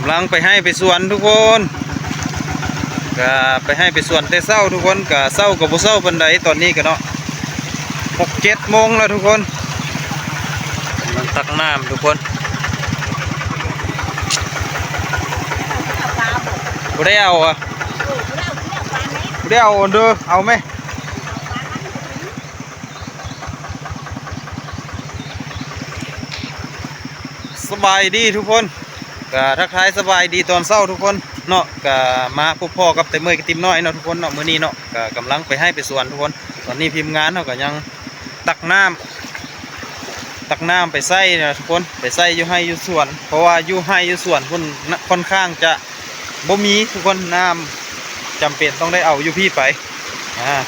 ກຳລັງໄປໄຮ່ໄປສວນທຸກຄົນ ກະໄປໄຮ່ໄປສວນແຕ່ເຊົ້າທຸກຄົນ ກະເຊົ້າກະບໍ່ເຊົ້າປານໃດຕອນນີ້ກະເນາະ ຫົກເຈັດໂມງແລ້ວທຸກຄົນ ກຳລັງຕັກນ້ຳທຸກຄົນ ບໍ່ໄດ້ເອົາອະ ບໍ່ໄດ້ເອົາເດີ ເອົາແມະ. ສະບາຍດີທຸກຄົນ ກະທັກທາຍສະບາຍດີຕອນເຊົ້າທຸກຄົນເນາະ ກະມາພົບພໍ້ກັບຕາເມີ້ຍກະຕິບນ້ອຍເນາະທຸກຄົນເນາະ ມື້ນີ້ເນາະ ກະກຳລັງໄປໄຮ່ໄປສວນທຸກຄົນ ຕອນນີ້ທີມງານເຮົາກະຍັງຕັກນ້ຳ ຕັກນ້ຳໄປໃຊ້ນະທຸກຄົນ ໄປໃຊ້ຢູ່ໄຮ່ຢູ່ສວນ ເພາະວ່າຢູ່ໄຮ່ຢູ່ສວນພຸ້ນ ນ- ຄ່ອນຂ້າງຈະ ບໍ່ມີທຸກຄົນ ນ້ຳ ຈຳເປັນຕ້ອງໄດ້ເອົາຢູ່ພີ້ໄປ ອາ.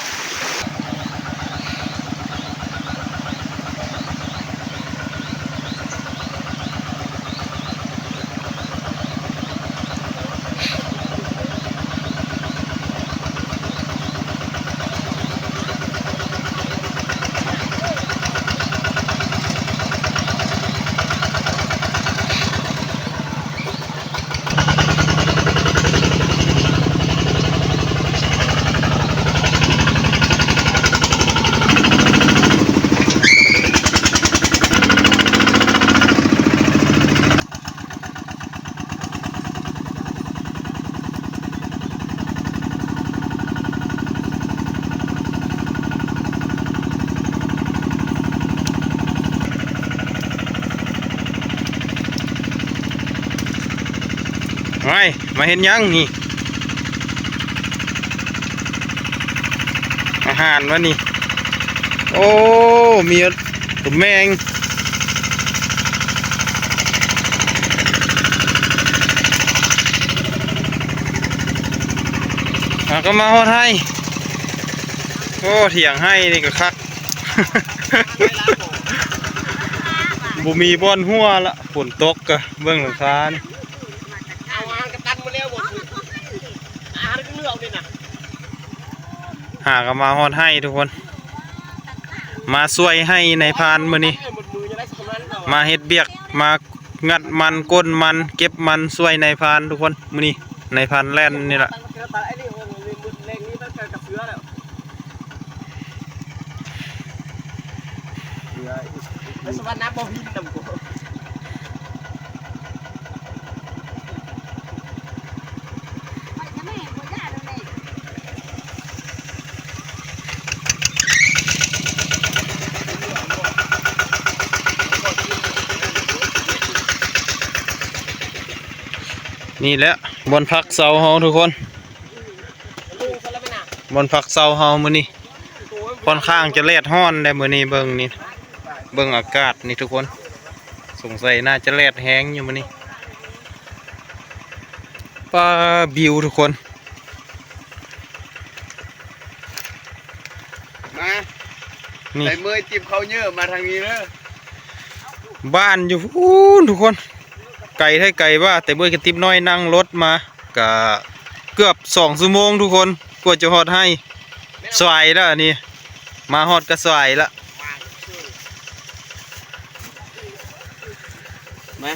ໄວ້ ມາເຮັດຫຍັງນີ້? ອາຫານວະນີ້ ໂອ້ ມີ ໂຕແມງ ອ່າ ກະມາຮອດໄຮ່ ໂອ້ ຖຽງໄຮ່ນີ້ກະຄັກ ບໍ່ມີບ່ອນຮົ່ວລະ ຝົນຕົກກະເບິ່ງຫຼັງຄານີ້ ອາຫານກະຕັນໝົດແລ້ວ ອາຫານກະເຫຼືອເອົານີ້ນະ. ຫາກະມາຮອດໄຮ່ທຸກຄົນ ມາຊ່ວຍໄຮ່ນາຍພານມື້ນີ້ ມາເຮັດວຽກ ມາງັດມັນ ກົ້ນມັນ ເກັບມັນ ຊ່ວຍນາຍພານທຸກຄົນ ມື້ນີ້ນາຍພານແລ່ນນີ້ລະ. ນີ້ແຫຼະ ບ່ອນພັກເຊົາເຮົາທຸກຄົນ ບ່ອນພັກເຊົາເຮົາມື້ນີ້ ຄ່ອນຂ້າງຈະແດດຮ້ອນແດ່ມື້ນີ້ ເບິ່ງນີ້ ເບິ່ງອາກາດນີ້ທຸກຄົນ ສົງໄສໜ້າຈະແດດແຮງຢູ່ມື້ນີ້ ປາ ບິວທຸກຄົນ ມາ ນີ້ ໃສ່ເມີ້ຍຕິບເຂົ້າເຍີ້ມາທາງນີ້ເດີ ບ້ານຢູ່ພຸ້ນທຸກຄົນ ໄກແທ້ໄກວ່າ ແຕ່ເມີ້ຍກະຕິບນ້ອຍນັ່ງລົດມາ ກະເກືອບສອງຊົ່ວໂມງທຸກຄົນ ກວ່າຈະຮອດໄຮ່ ສວາຍລະອັນນີ້ ມາຮອດກະສວາຍລະ ມາ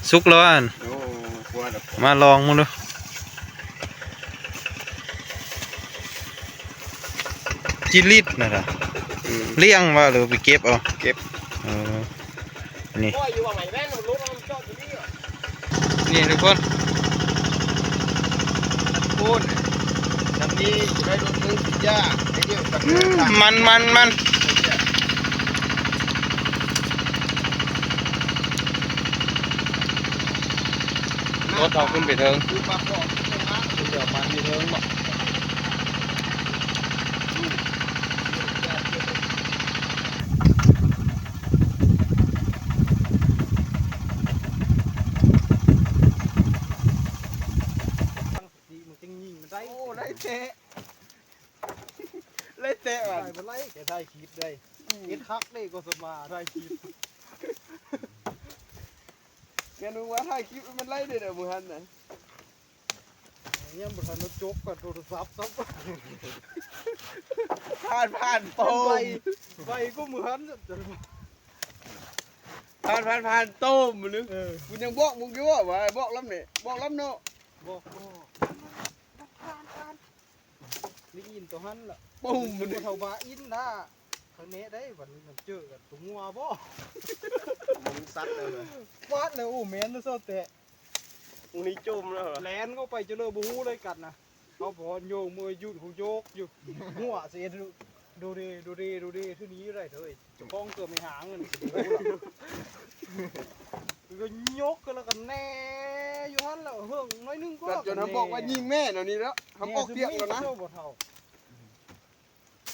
ສຸກແລ້ວອັນ ໂອ້ ມາລອງເບິ່ງດູ ຈີລິດນະ ອືມ ລ້ຽງບໍ່ ຫຼືໄປເກັບເອົາ ເກັບ ເອີ ນີ້ ນີ້ທຸກຄົນ ໂອ້ຍ ຈຳນີ້ໄດ້ລົດມືສີດຢາ ໄດ້ດຽວກັນ ມັນ ມັນ ມັນ ລົດເຮົາຂຶ້ນໄປເທິງ ຄືປາກເກາະ ເດີນທາງມາ ດຽວມັນຢູ່ເທິງເນາະ. ໂອ້ ໄດ້ແທ້ ໄດ້ແທ້ ໄດ້ບໍ່ໄດ້ ແກຖ່າຍຄລິບໄດ້ ອືມ ເຮັດຄັກເດ້ ໂຄສະນາຖ່າຍຄລິບ ແມ່ນວ່າຖ່າຍຄລິບມັນໄດ້ເດ້ ມື້ຫັ້ນນະ ຍັງບໍ່ທັນໄດ້ຈົບກັບໂທລະສັບຊ້ຳ ຜ່ານ ຜ່ານໂປ ໄວ ໄວກວ່າມື້ຫັ້ນ ເປັນໄວ. ຜ່ານ ຜ່ານ ຜ່ານ ໂຕມ ເອີ ກູຍັງບອກມຶງຢູ່ວ່າ ບອກລຳນີ້ ບອກລຳເນາະ ບອກ ບອກ ຜ່ານ ຜ່ານ ໄດ້ຍິນຕົວຫັ້ນລະ ປຸ້ມ ມັນເທົ່າບາອິນນະ ຂ້າງແນ່ໄດ້ ບັດນີ້ມັນເຈີກັນຕົວງົວບໍ່ ມັນສັດແລ້ວນະ ຟາດແລ້ວ ໂອ້ ແມ່ນແລ້ວ ເຊົາແຕະ ມື້ນີ້ຈົມແລ້ວ ແລ່ນເຂົ້າໄປຈະເລີບໍ່ຮູ້ເລີຍກັນນະ ເຮົາບໍ່ໂຍກມືຢຸດ ຮູ້ໂຍກຢູ່ ຫົວຊິເຮັດ ໂດເດ ໂດເດ ໂດເດ ເທື່ອນີ້ຢູ່ໄດ້ເທີຍ ເຈົ້າຂອງເກືອບໄມ່ຫາເງິນ ກໍຍົກຂຶ້ນແລ້ວກໍແນ່ຢູ່ຫັ້ນແຫຼະ ເຫິງໜ້ອຍໜຶ່ງກໍ ຈົນເຮົາບອກວ່າຍິງແມ່ນແນວນີ້ແລ້ວ ເຮົາອອກຕຽກແລ້ວນະ ເຈົ້າບໍ່ເຖົ້າ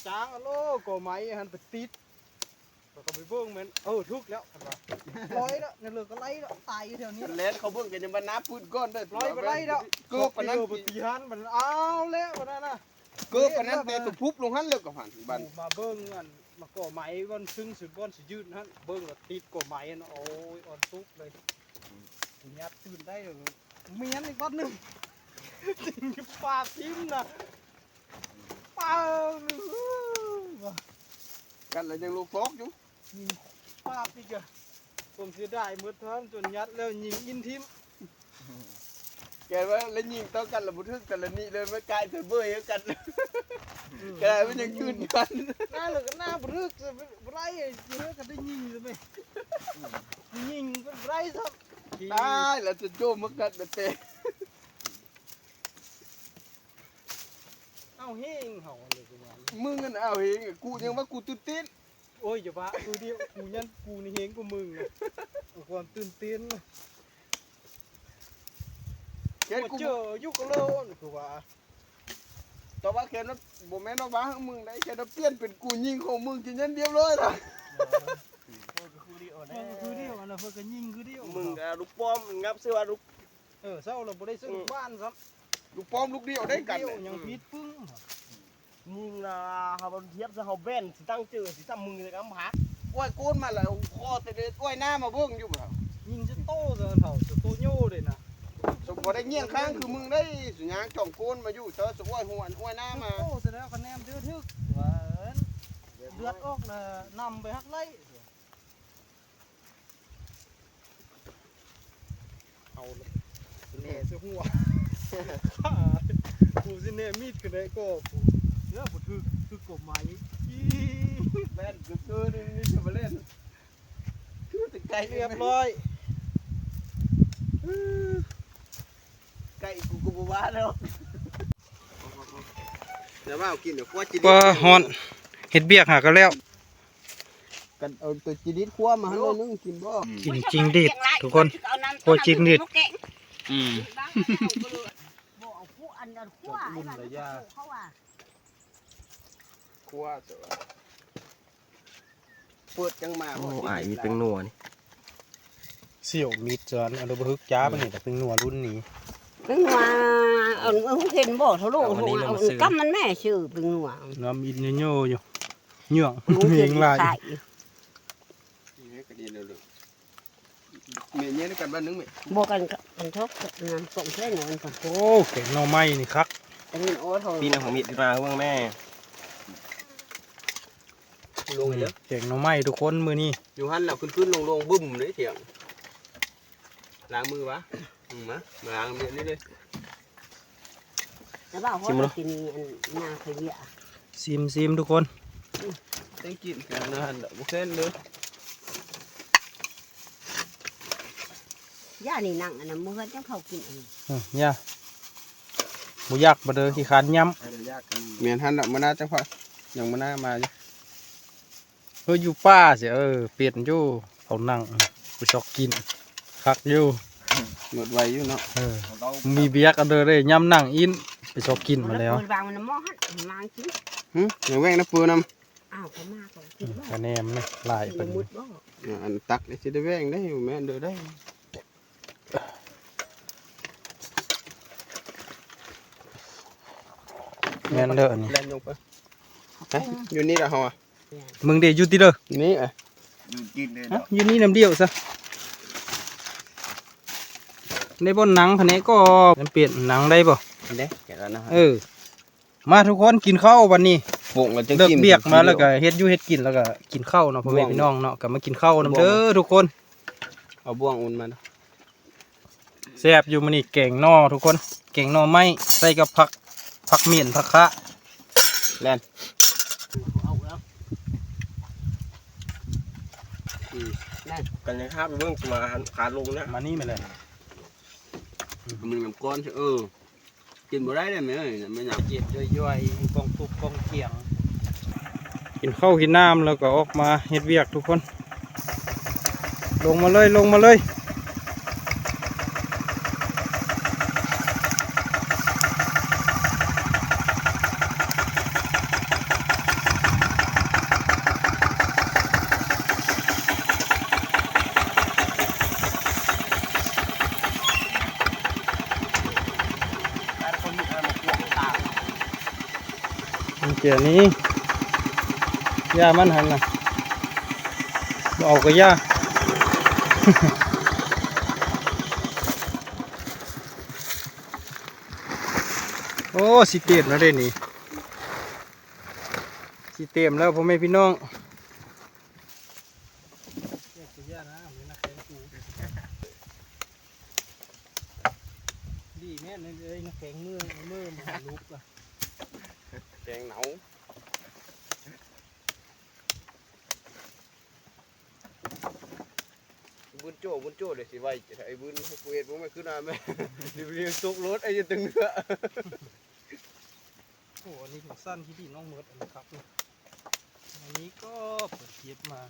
ຈ້າງເອົາໂລ ກໍໄມ້ຫັ້ນໄປຕິດ ຂ້ອຍກໍໄປເບິ່ງແມ່ນ ເອີ ຖືກແລ້ວ ເພິ່ນວ່າ ລອຍແລ້ວ ໃນເລີກກໍໄລ່ແລ້ວ ຕາຍຢູ່ແຖວນີ້ ແລ່ນເຂົ້າເບິ່ງກັນຍັງວ່າໜ້າປຶດກ່ອນເດີ ລອຍບໍ່ໄດ້ແລ້ວ ເກີບປານນັ້ນ ເກີບປະຕິຫັນ ມັນເອົາແລ້ວ ບັດນັ້ນນະ ເກີບປານນັ້ນ ແຕ່ຕົວພຸບລົງຫັ້ນເລີຍກໍຫັ້ນ ບັດ ມາເບິ່ງອັນ ມາກໍໄມ້ບ່ອນຊຶ້ງສຸດ ບ່ອນຊິຢືນຫັ້ນ ເບິ່ງແລ້ວຕິດກໍໄມ້ຫັ້ນ ໂອ້ຍ ອ່ອນຕຸບເລີຍ ຫຍັດຕື່ນໄດ້ ແມ່ນອີກບັດໜຶ່ງ ປາດຖິ້ມນະ ປາດ ກັດແລ້ວຍັງລູກຟອກຢູ່ ຍິງປາດອີກອະ ຜົມເສຍດາຍໝົດເທົ່ານັ້ນ ຈົນຍັດແລ້ວຍິງອິນຖິ້ມ ແກວ່າແລ້ວຍິງຕໍ່ກັນແລ້ວບໍ່ຖືກ ແຕ່ລະນີ້ເລີຍ ມັນກາຍເປັນເບີຍກັນ ອືມ ກາຍມັນຍັງຢືນກັນ ໜ້າເລີກໜ້າບໍ່ຖືກ ບໍ່ໄດ້ ເລີກກັນໄດ້ຍິງເລີຍແມ່ ຍິງບໍ່ໄດ້ຊ້ຳ ຕາຍແລ້ວ ຈະໂຈມມາກັດແຕ່ ເອົາເຮງເຮົາອັນນີ້ ມຶງຫັ້ນເອົາເຮງ ກູຍັງວ່າກູຕື່ນເຕັ້ນ ໂອ້ຍ ຢ່າວ່າ ຄືດຽວ ກູຍັນ ກູນີ້ເຮງກວ່າມຶງນະ ເອົາຄວາມຕື່ນເຕັ້ນ ແຄ່ກູເຈີຢູ່ກໍເລີນ ຄືວ່າ ແຕ່ວ່າແຄ່ນັ້ນບໍ່ແມ່ນວ່າວ່າໃຫ້ມຶງໄດ້ ແຄ່ນັ້ນປ່ຽນເປັນກູຍິງຂອງມຶງ ກິນຍັນລຽບຮ້ອຍລະ ເອີ ເພິ່ນກໍຄືດຽວແຫຼະ ເພິ່ນກໍຄືດຽວ ອັນນັ້ນເພິ່ນກໍຍິງຄືດຽວ ມຶງກໍລູກປ້ອມ ງັບຊື່ວ່າລູກ ເອີ ເຊົາແລ້ວບໍ່ໄດ້ຊື້ ອືມ ບ້ານຊ້ຳ ລູກປ້ອມລູກດຽວໄດ້ກັນ ລູກດຽວຍັງຜິດປຶ້ງ ຍິງລະ ເຮົາທຽບຊະ ເຮົາແບນຊິຕັ້ງເຈີ ຊິຊ້ຳມຶງໃນກຳພັກ ອ້ວຍໂກນມາແລ້ວ ຂໍແຕ່ເດັດ ອ້ວຍໜ້າມາເບິ່ງຢູ່ບໍ່ ຍິງຈະໂຕຊະເຖົ້າ ຈະໂຕໂຍເດ້ນະ ສົມບໍ່ໄດ້ຍ່ຽງຄ້າງຄືມຶງໄດ້ ສະຍ່າງຈ່ອງໂກນມາຢູ່ ເຈົ້າສະອ້ວຍຫົວ ອ້ວຍໜ້າມາ ໂຕຊະແລ້ວ ຄະແນນເດືອດຮຶກ ວ່າເລືອດອອກລະນຳໄປຮັກໄລ່ ເອົາລະ ແໜ່ໃສ່ຫົວ ກູຊິແໜ່ມີດຂຶ້ນໄດ້ກໍ ເອີ ບໍ່ຖືກ ຖືກກົບໄມ້ ແມ່ນຄືໆ ນີ້ ນີ້ຈະມາເຫຼັ້ນ ຄືແຕ່ໄກ ຮຽບຮ້ອຍ ໄກ ກູກໍບໍ່ວ່າແລ້ວ ແຕ່ວ່າເອົາກິນ ເອົາຄົວກິນ ປາ ຮ້ອນ ເຮັດວຽກຫາກໍແລ້ວ ກັນເອົາຕົວຈີດີດຄົວມາໃຫ້ໜ້ອຍໜຶ່ງກິນບໍ່ ກິນຈິງດີດທຸກຄົນ ຄົວຈິງດີດ ອືມ ບໍ່ເອົາຄົວ ອັນນັ້ນຄົວ ໄອ້ບ້ານເຂົາວ່າ ຄົວຕົວ ເປີດຈັ່ງມາ ໂອ້ ບໍ່ ອ້າຍມີແປ້ງນົວນີ້ ສ່ຽວມີດຈອນ ອັນບໍ່ຖືກຈ້າປານນີ້ແຫຼະ ແປ້ງນົວລຸ້ນນີ້ ແປ້ງນົວ ອັນເຫັນບໍ່ ທະໂລ ກຳມັນແມ່ຊື່ແປ້ງນົວ ນ້ຳອິນໂຍໂຍຢູ່ ເຍືອງ ເຫັນຫຼາຍ ແມ່ເຍນກັນບ້ານໜຶ່ງແມ່ ບໍ່ກັນກັບອັນທອກ ອັນນັ້ນ ກອງແທ້ນອນກັນ ໂອ້ ແກງໜໍ່ໄມ້ນີ້ຄັກ ອັນນີ້ ໂອ້ ປີນຂອງມີດມາເບິ່ງແມ່ ລົງເດີ ແກງໜໍ່ໄມ້ທຸກຄົນມື້ນີ້ ຢູ່ຫັ້ນແຫຼະ ຂຶ້ນໆລົງໆບຶ້ມເດ້ ທ່ຽງ ລ້າງມືວະ ອືມ ມາ ມາລ້າງແບບນີ້ເລີຍ ແລ້ວວ່າ ຊິມເນາະ ກິນອັນນາຂະເຍະ ຊິມໆທຸກຄົນ ແຕ່ງກິນກັນນະ ບໍ່ເຊັ່ນເດີ ຢ່ານີ້ນັ່ງອັນນັ້ນ ມື້ເຮືອນຈັ່ງເຂົ້າກິນອັນນີ້ ອືມ ຢ່າ ບໍ່ຢາກບໍ່ເດີ ຂີ້ຄ້ານຫຍ້ຳ ແມ່ນຫັ້ນລະ ມື້ໜ້າຈັ່ງພາ ຍັງມື້ໜ້າມາຢູ່ ເອີ ຢູ່ປ່າຊິ ເອີ ເປັນຢູ່ ເອົານັ່ງໄປຊອກກິນ ຄັກຢູ່ ໝົດໄວຢູ່ເນາະ ເອີ ມີວຽກອັນເດີເດ້ ຍາມນັ່ງອິນ ໄປຊອກກິນມາແລ້ວ ເປີດວາງໄວ້ນຳໝໍ້ຫັ້ນ ວາງກິນ ຫຶ ຍັງແຫວ່ງນຳເປີນຳ ອ້າວ ກໍມາກໍກິນ ອືມ ກະແນມນະ ຫຼາຍປານນີ້ ອັນຕັກນີ້ຊິໄດ້ແຫວ່ງໄດ້ ແມ່ນເດີໄດ້ ແມ່ນເດີອັນນີ້ ແລ່ນລົງໄປ ຮະ ຢູ່ນີ້ລະເຮົາອະ ມຶງເດ ຢູ່ຕິເດີ ນີ້ອະ ຢູ່ຕິເດີ ຢູ່ນີ້ນຳດຽວຊະ ໄດ້ບ່ອນນັ່ງພະແນກກໍ ມັນເປັນນັ່ງໄດ້ບໍ່ ເດ້ ເອີ ມາທຸກຄົນກິນເຂົ້າບັດນີ້ ເລີກວຽກມາແລ້ວກໍເຮັດຢູ່ເຮັດກິນ ແລ້ວກໍກິນເຂົ້າເນາະ ພໍ່ແມ່ພີ່ນ້ອງເນາະ ກໍມາກິນເຂົ້ານຳເດີທຸກຄົນ ເອົາບ່ວງອຸ່ນມາ. ແຊບຢູ່ມື້ນີ້ ແກງໜໍ່ທຸກຄົນ ແກງໜໍ່ໄມ້ໃສ່ກັບຜັກ ຜັກໝຽນ ຜັກຄະ ແລ່ນ. ອືມ ນັ້ນ ກັນຍັງຫາໄປເບິ່ງ ມາຫັນຂາລົງນະ ມານີ້ແມ່ນແຫຼະ ມັນນຳກ້ອນ ເອີ ກິນບໍ່ໄດ້ເດ້ແມ່ເອີຍ ມັນຫຍັງ ເຈັບຢ້ອຍໆ ກອງຕຸບກອງກຽງ. ກິນເຂົ້າກິນນ້ຳແລ້ວກໍອອກມາເຮັດວຽກທຸກຄົນ. ລົງມາເລີຍ ລົງມາເລີຍ. ມັນເຈຍນີ້ ຢ່າມັນຫັ້ນນະ ບໍ່ເອົາກໍຢ່າ. ໂອ້ ຊິເຕັມແລ້ວເດ້ນີ້ ຊິເຕັມແລ້ວ ພໍ່ແມ່ພີ່ນ້ອງ. ຢ່ານະ ມັນໜັກແຂງກູ ດີແມ່ນເອີຍ ໜັກແຂງເມືອ ເມືອມາຫາລູກລະ ແຂງໜາວ. ບຸນໂຈ້ ບຸນໂຈ້ ເດຊິໄວ ໄອ້ບຸນ ກູເຮັດບໍ່ແມ່ນຄືນາແມ່ ຊິໄປຕົກລົດ ໄອ້ຢູ່ຕຶງເຮືອ. ໂອ້ ອັນນີ້ຖືກຊັ້ນທີ່ດີນ້ອງເໝິດ ອັນນີ້ຄັກເລີຍ. ອັນນີ້ກໍເປີດເກັບມາ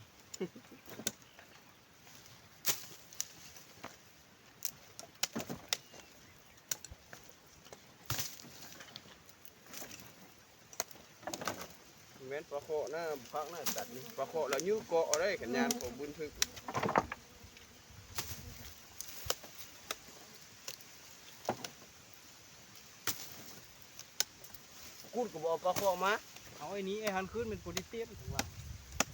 ແມ່ນປາເຄາະນະ ພັກນະ ສັດນີ້ ປາເຄາະລະຍູ້ເກາະເອົາໄດ້ ຄັນຍາມຂອງບຸນຖືກ. ກູດກໍບໍ່ເອົາປາຄອກມາ ເອົາໄອ້ນີ້ ໄອ້ຫັ້ນຄືນ ແມ່ນພໍດີເຕັມຂ້າງຫຼັງ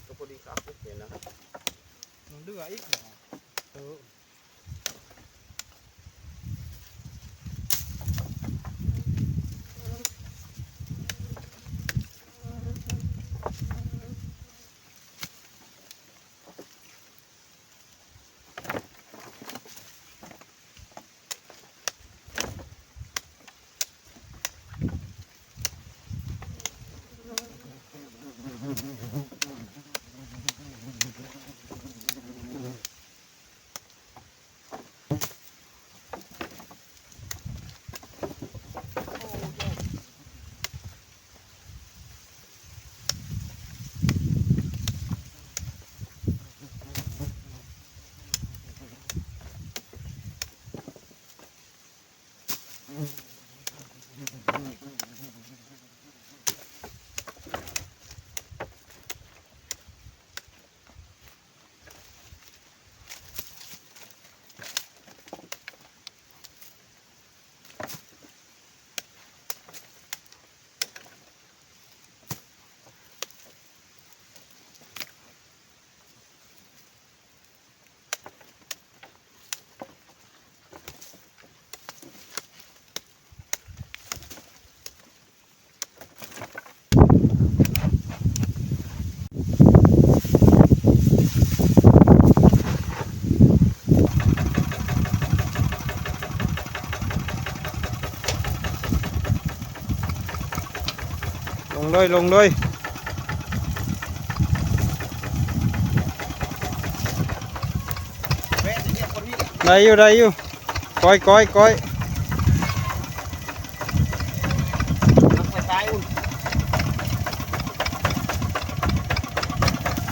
ກໍພໍດີຄັກເຫັນນະ ມັນເຫຼືອອີກເນາະ ເອີ. ລົງເລີຍ ລົງເລີຍ. ໄດ້ຢູ່ ໄດ້ຢູ່ ກ້ອຍ ກ້ອຍ ກ້ອຍ.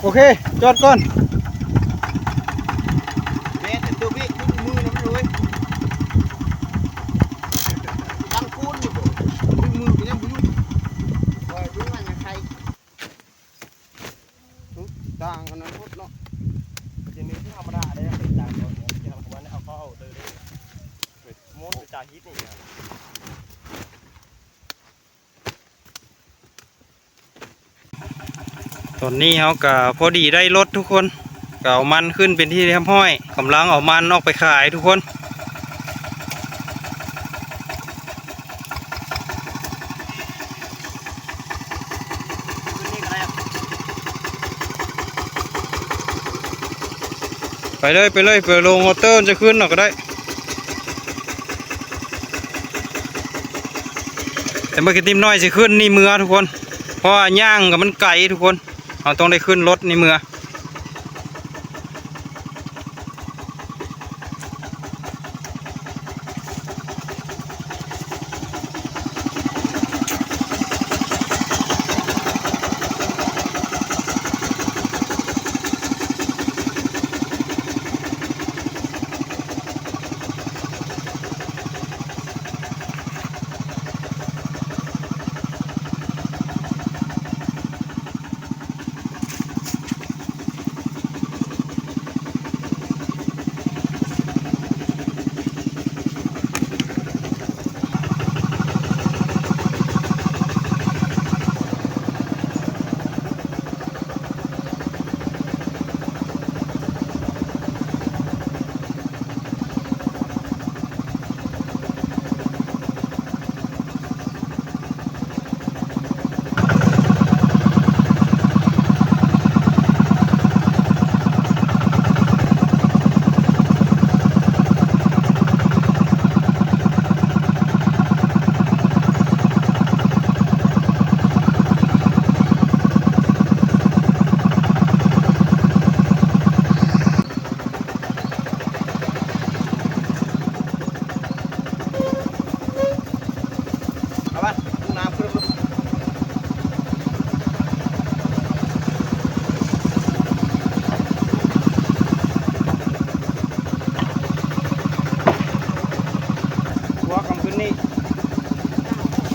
ໂອເຄ ຈອດກ່ອນ. ແມ່ນແຕ່ຕົວເບຣກມືນຳເລີຍ ຕັ້ງຄູນຢູ່ບໍ່ ມືນກໍຍັງບໍ່ຢູ່ ຂ້ອຍເບິ່ງວ່າຍັງໄຄ. ຕ່າງກັນນັ້ນໂພດເນາະ ມັນຈະມີທີ່ທຳມະດາເດ້ ຈາກເຂົາເອົາເດີ ມ້ວນໄປຈາກຮີດນີ້. ຕອນນີ້ເຮົາກະພໍດີໄດ້ລົດທຸກຄົນ ກະເອົາມັນຂຶ້ນເປັນທີ່ຮຽບຮ້ອຍ ກຳລັງເອົາມັນອອກໄປຂາຍທຸກຄົນ. ໄປ ໄປເລີຍ ໄປເລີຍ ໄປລົງຮອດເຕີນຈະຂຶ້ນເນາະກໍໄດ້. ແຕ່ເມື່ອກີ້ຕິມນ້ອຍຊິຂຶ້ນນີ້ເມືອທຸກຄົນ ເພາະວ່າຍ່າງກໍມັນໄກທຸກຄົນ ເຮົາຕ້ອງໄດ້ຂຶ້ນລົດນີ້ເມືອ. ເອົາວະ ນ້ຳຂຶ້ນ ຫົວຄ່ຳຄືນນີ້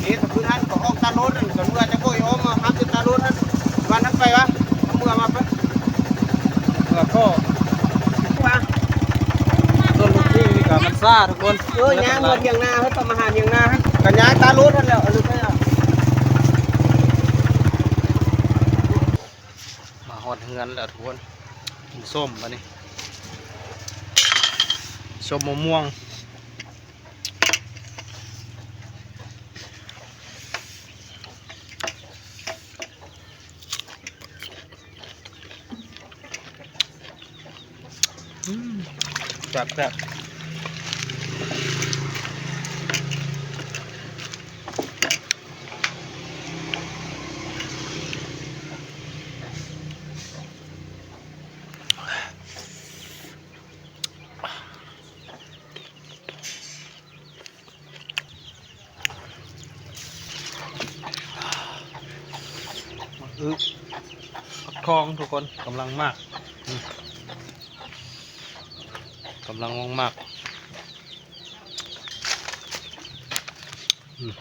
ເຮັດຄືນຫັ້ນ ກໍອອກຕາໂລດຫັ້ນ ກໍເມື່ອຈະໂກຍອ້ອມມາຮັບຢູ່ຕາໂລດຫັ້ນ ວັນນັ້ນໄປວະ ເອົາເມືອມາໄປ ເມືອກໍ ວ່າ ສ່ວນລູກນີ້ນີ້ກໍມັນຊ້າທຸກຄົນ ເອີ ຍ່າງມາທຽງນາ ເຮົາຕ້ອງມາຫາທຽງນາຫັ້ນ ກໍຍ້າຍຕາໂລດຫັ້ນແຫຼ້ວ ເອົາລົດໄປເອົາ ມາຮອດເຮືອນແລ້ວທຸກຄົນ ກິນສົ້ມບາດນີ້ ສົ້ມມະມ່ວງ. ອືມ ແຊບໆ. ໝາກອຶ ໝາກທອງທຸກຄົນ ກຳລັງໝາກ ອືມ ກຳລັງອອກໝາກ ອືມ.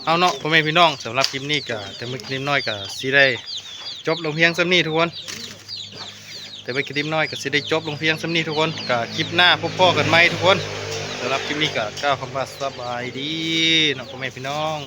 ເອົາເນາະ ພໍ່ແມ່ພີ່ນ້ອງ ສຳລັບຄລິບນີ້ກະ ແຕ່ມື້ນີ້ນ້ອຍກະຊິໄດ້ຈົບລົງພຽງສ່ຳນີ້ທຸກຄົນ ແຕ່ມື້ນີ້ນ້ອຍກະຊິໄດ້ຈົບລົງພຽງສ່ຳນີ້ທຸກຄົນ ກະຄລິບໜ້າພົບພໍ້ກັນໃໝ່ທຸກຄົນ ສຳລັບຄລິບນີ້ກະກ່າວຄຳວ່າສະບາຍດີເນາະ ພໍ່ແມ່ພີ່ນ້ອງ.